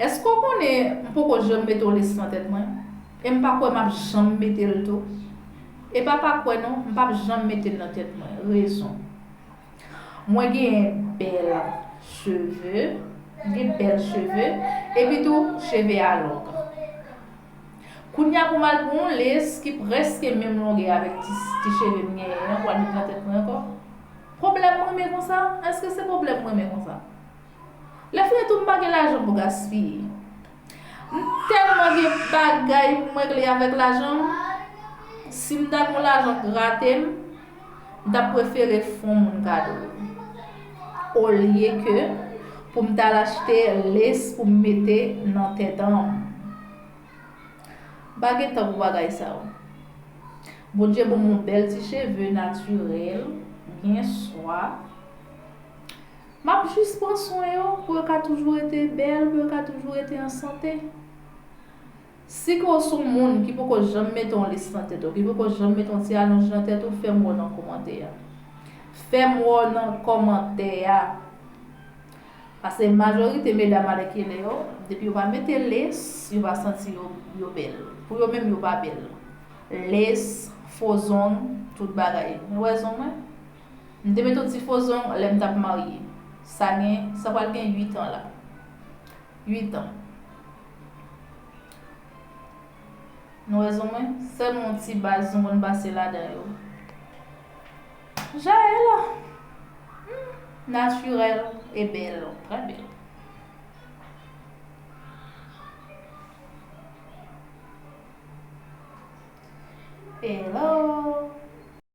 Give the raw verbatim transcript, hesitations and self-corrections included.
Èske w konnen m poko janm mete yon lace nan tèt mwen? E m pa kwè m ap janm mete l tou. E pa pa kwè non, m p ap janm mete l nan tèt mwen. Rezon. Mwen gen bèl cheve, m gen bèl cheve, epi tou cheve a long. Kounye a pou m al pran yon lace ki prèske menm longè avèk ti, ti cheve m genyen an pou al met nan tèt mwen ankò. Pwoblèm mwen renmen konsa? Èske se pwoblèm mwen renmen konsa? Lè fini tou, m pa gen lajan pou gaspiye. M tèlman gen bagay pou m regle avèk lajan m. Si m ta gen yon lajan k rate m, m t ap prefere fè yon moun kado. Olye ke pou m t al achte lace pou m mete nan tèt an m. M pa gen tan pou bagay sa yo. Bondye ban m yon bèl ti cheve natirèl, byen swa. M ap jis pran swen yo pou yo ka toujou rete bèl, pou yo ka toujou rete an sante. Si ke w se yon moun ki poko janm mete yon lace nan tèt ou, ki poko janm mete yon ti alonj nan tèt ou, fè m wè w nan kòmantè a. Fè m wè w nan kòmantè a. Paske majorite medam alèkile yo, depi yo pa mete lace, yo pa santi yo, yo bèl. Pou yo menm, yo pa bèl. Lace, fo zong, tout bagay. Nou wè zong mwen? M te mete yon ti fo zong lè m t ap marye. Sa gen, sa pral gen uit an la. Uit an. Nou wè zong mwen? Sèlman yon ti baz nou konn pase ladan yo. Jael, hmm, natirèl e bèl, trè bèl. Hello.